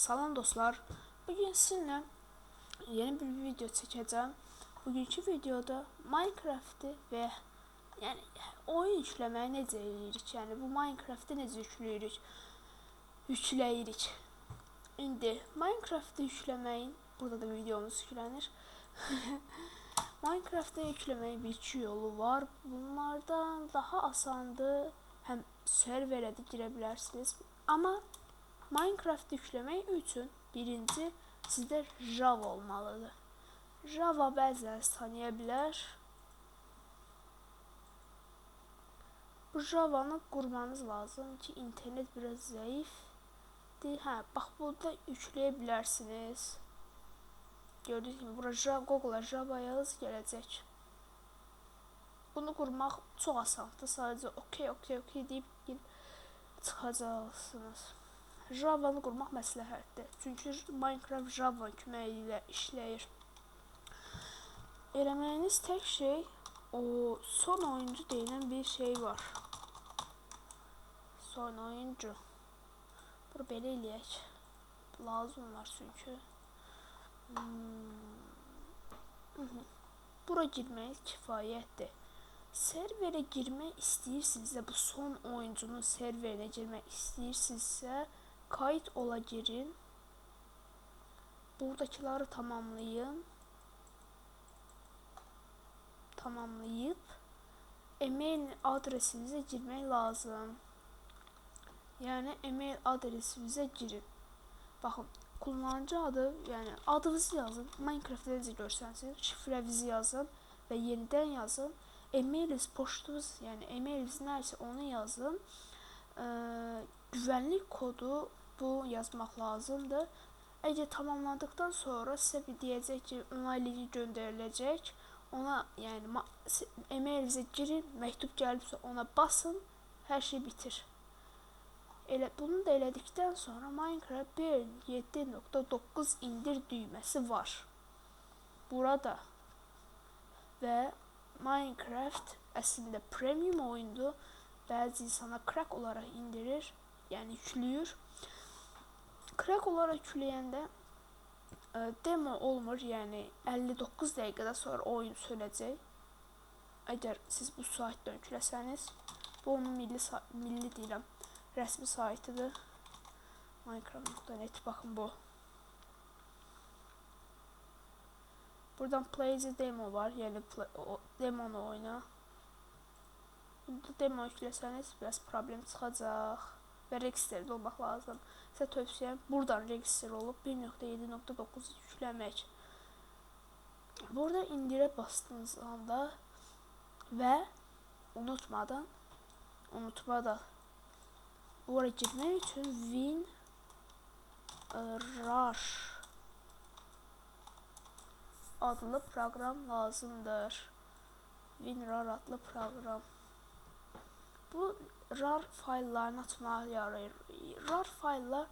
Salam dostlar. Bugün sizinle yeni bir video çekeceğim. Bugünkü videoda Minecraft'ı ve yani oyun yükləməyi necə eləyirik? Yəni bu Minecraft'ı necə yükləyirik? Yükləyirik. İndi Minecraft'ı yükləməyin, burada da videomuz yüklənir. Minecraft'ı yükləməyin bir iki yolu var. Bunlardan daha asandır. Həm serverə də girə bilərsiniz. Amma Minecraft yükləmək üçün birinci sizdə Java olmalıdır. Java bəziləri tanıya bilər. Bu Java'nı qurmanız lazım ki, internet biraz zəifdir. Hə, bax burada yükləyə bilərsiniz. Gördüyünüz kimi bura Java, Google'a Java yaz gələcək. Bunu qurmaq çox asandır. Sadəcə OK, OK, OK deyib girib çıxacaqsınız. Java'nı qurmaq məsləhətdir. Çünki Minecraft Java köməyi ilə işləyir. Eləməyiniz tək şey o son oyuncu deyilən bir şey var. Son oyuncu. Bunu belə eləyək. Lazım var çünki. Bura girmək kifayətdir. Serverə girmək istəyirsinizsə, bu son oyuncunun serverinə girmək istəyirsinizsə, kayıt ola girin. Buradakileri tamamlayın. Tamamlayıp e-mail adresinize girmək lazım. Yəni e-mail adresinize girin. Baxın, kullanıcı adı, yəni adınızı yazın. Minecraft-da necə görsənsiniz, şifrənizi yazın və yenidən yazın. E-mailiniz, poçtunuz, yəni e-mailiniz nə isə onu yazın. Güvənlik kodu bu yazmaq lazımdır. Əgər tamamladıktan sonra sizə bir deyəcək ki, onay linki göndəriləcək. Ona, yəni e-mailinizə girin, məktub gəlibsə ona basın, hər şey bitir. Elə bunu da elədikdən sonra Minecraft 1.7.9 indir düyməsi var. Burada və Minecraft əslində premium oyundur. Bəzi insanlar crack olaraq indirir, yəni yükləyir. Crack olaraq yükləyəndə demo olmur, yəni 59 dəqiqədən sonra oyun sönəcək. Əgər siz bu saytdan yükləsəniz, bu onun milli deyirəm, rəsmi saytıdır. Minecraft.net, baxın bu. Buradan Play the Demo var, yəni demonu oyna. Burada demo yükləsəniz biraz problem çıxacaq və registrdə olmaq lazım. Sizə tövsiyəm buradan registr olub 1.7.9 yükləmək. Burada indirə bastığınız anda və unutmadan bura girmək üçün WinRAR adlı proqram lazımdır. WinRAR adlı proqram. Bu RAR fayllarını açmağa yarayır. RAR fayllar,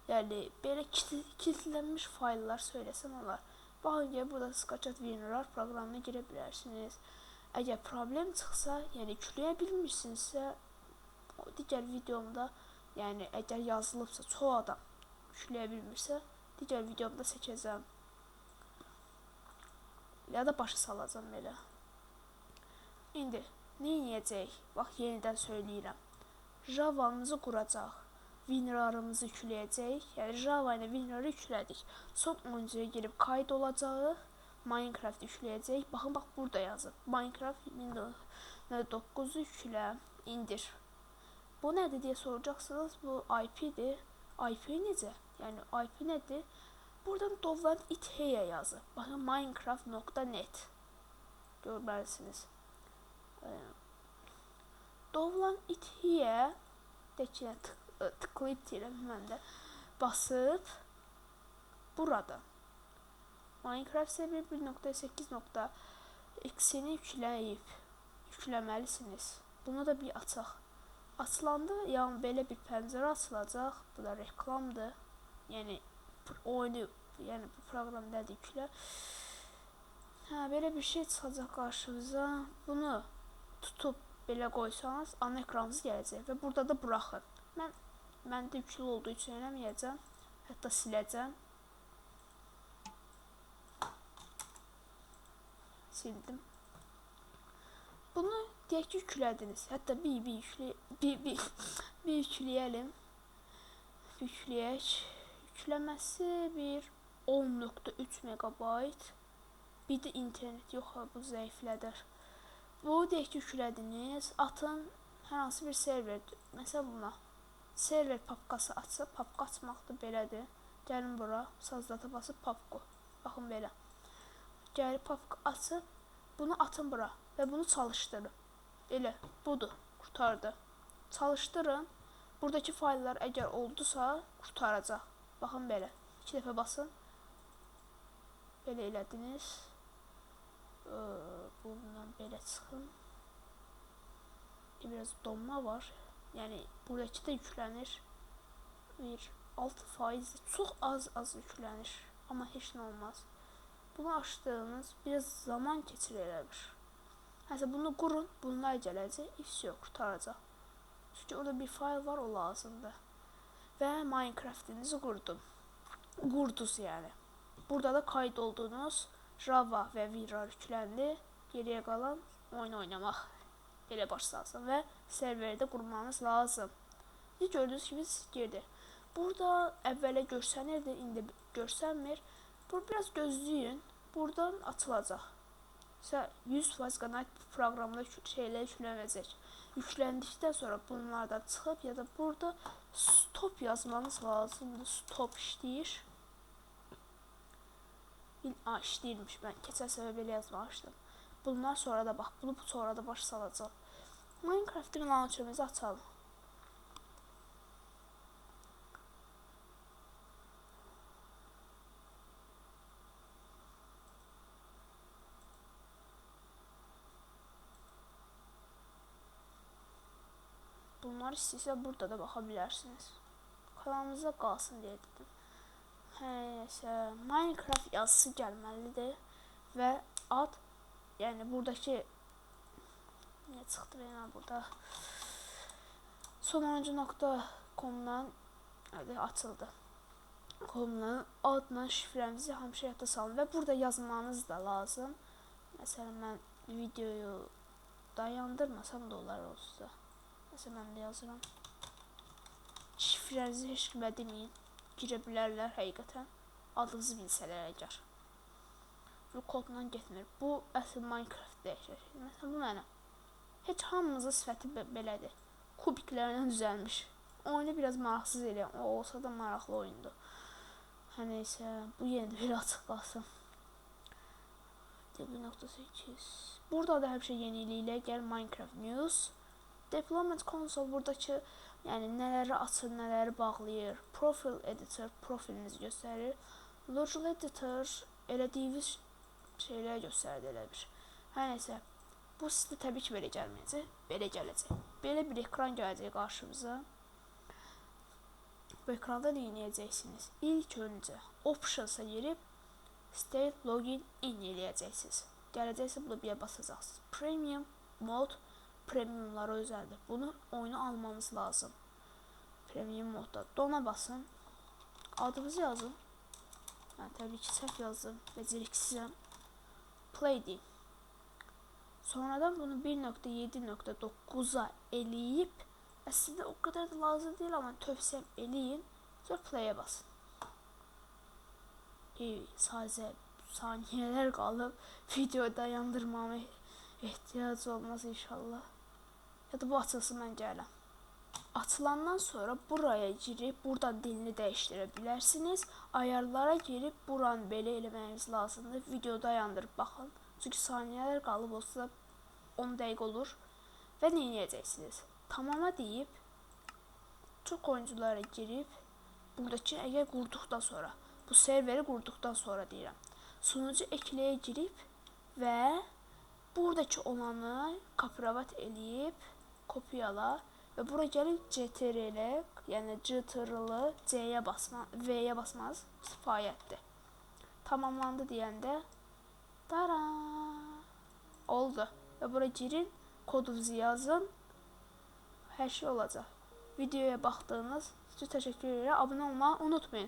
yəni belə kilitlənmiş fayllar söyləsəm olar. Baxın ki, burada Skaçat WinRAR proqramına girə bilərsiniz. Əgər problem çıxsa, yəni yükləyə bilmirsinizsə, digər videomda, yəni əgər yazılıbsa, çox adam yükləyə bilmirsə, digər videomda çəkəcəm. Ya da başa salacağam belə. İndi nə edəcəyik? Bax, yenidən söyləyirəm. Java'mızı quracaq. WinRAR-ımızı yükləyəcəyik. Yəni Java ilə WinRAR-ı yüklədik. Son oyuncuya girib kayıt olacağıq. Minecraft yükləyəcəyik. Baxın, bax burada yazıb. Minecraft 1.9-u yüklə, indir. Bu nədir deyə soracaqsınız. Bu IP-dir. IP necə? Yəni IP nədir? Buradan download it here yazıb. Baxın, minecraft.net görməlisiniz. Download it here dəkinə tıklayıb deyirəm, mən də basıb burada Minecraft server 1.8.x-ini yükləməlisiniz. Bunu da bir açaq. Açılanda, yəni belə bir pəncərə açılacaq. Bu da reklamdır. Yəni oyunu, yəni bu proqram nədir yüklə. Hə, belə bir şey çıxacaq qarşınıza. Bunu tutub belə qoysanız ana ekranınız gələcək və burada da buraxın. Məndə yüklü olduğu üçün eləməyəcəm. Hətta siləcəm. Sildim. Bunu deyək ki, yüklədiniz. Hətta bir yükləyəlim. Yükləyək. Yükləməsi bir 10.3 megabayt. Bir də internet yox, bu zəiflədər. Bu deyək ki, yüklədiniz. Atın hər hansı bir server. Məsələn buna. Server papkası açıb, papka açmaq da belədir. Gəlin bura, sazdata basıb papku. Baxın belə. Gəlib papka açıb, bunu atın bura və bunu çalışdırın. Elə, budur, qurtardı. Çalışdırın. Buradakı fayllar əgər oldusa, qurtaracaq. Baxın belə. 2 dəfə basın. Belə elədiniz. Bundan belə çıxın. Biraz donma var. Yəni, buradakı da yüklənir. Bir 6% çox az yüklənir. Amma heç nə olmaz. Bunu açdığınız biraz zaman keçirir elə bir. Nəsə, bunu qurun, bunlar gələcək, iş yox, qurtaracaq. Çünki orada bir fayl var, o lazımdır. Və Minecraft-inizi qurdum. Qurduz yəni. Burada da kayıt olduğunuz Java və WinRAR yükləndi. Geriyə qalan oyun oynamaq. Belə baş salsın və serveri də qurmanız lazım. İndi gördüyünüz kimi girdi. Burada əvvələ görsənirdi, indi görsənmir. Burada biraz gözləyin. Buradan açılacaq. 100% qənaət bu proqramda şeylər yüklənəcək. Yükləndikdən sonra bunlardan çıxıb ya da burada stop yazmanız lazımdır. Stop işləyir. İşləyirmiş. Mən keçən səfər belə yazmamışdım. Bunlar sonra da bax, bunu sonra da baş salacaq. Minecraft-ın launcherimizi açalım. Bunları istəyirsə burada da baxa bilərsiniz. Kanalımızda qalsın deyə dedim. Nəysə, Minecraft yazısı gəlməlidir və ad, yəni buradakı niyə çıxdı benim burada? Sonuncu.com'dan açıldı. Com'dan adla şifrənizi həmişə yadda salın və burada yazmanız da lazım. Məsələn, mən videoyu dayandırmasam da olar olsa. Məsələn, mən də yazıram. Şifrənizi heç kimə deməyin. Girə bilərlər həqiqətən. Adınızı bilsələr əgər. Bu kodla getmir. Bu əsl Minecraft dəyişir. Məsələn, bu mənə. Heç hamımızın sifəti belədir. Kubiklərdən düzəlmiş. Oyunu biraz maraqsız eləyən. O olsa da maraqlı oyundur. Hər neysə, bu yenə də belə açıq qalsın. 1.8. Burada da həmişə yeniliklər gəl Minecraft News. Deployment Console buradakı, yəni nələri açır, nələri bağlayır. Profile Editor profilinizi göstərir. Logical Editor elədiyiniz şeyləri göstərir elə bir. Hər neysə, bu sizdə təbii ki belə gəlməyəcək, belə gələcək. Belə bir ekran gələcək qarşımıza. Bu ekranda nə edəcəksiniz? İlk öncə Options'a girib Stay Login In eləyəcəksiniz. Gələcəksə bunu bir basacaqsınız. Premium Mod premiumlara özəldir. Bunu oyunu almanız lazım. Premium modda dona basın. Adınızı yazın. Mən təbii ki səhv yazdım. Beceriksizəm. Play deyin. Sonradan bunu 1.7.9-a eləyib, əslində o qədər də lazım deyil, amma tövsiyəm eləyin. Sonra play'e basın. Sadəcə saniyələr qalıb video dayandırmama ehtiyac olmaz inşallah. Ya da bu açılsın, mən gələm. Açılandan sonra buraya girib buradan dilini dəyişdirə bilərsiniz. Ayarlara girib buranı belə eləməyiniz lazımdır. Video dayandırıb baxın. Çünki saniyələr qalıb olsa 10 dəqiqə olur. Və nə edəcəksiniz? Tamama deyib çox oyunculara girib buradakı əgər qurduqdan sonra, bu serveri qurduqdan sonra deyirəm. Sunucu ekləyə girib və buradakı olanı copyright eləyib kopyala və bura gəlib CTRL, yəni CTRL C-yə basma, V-yə basmanız kifayətdir. Tamamlandı deyəndə tara oldu. Və bura girin, kodunuzu yazın. Hər şey olacaq. Videoya baxdığınız üçün təşəkkür edirəm. Abunə olmağı unutmayın.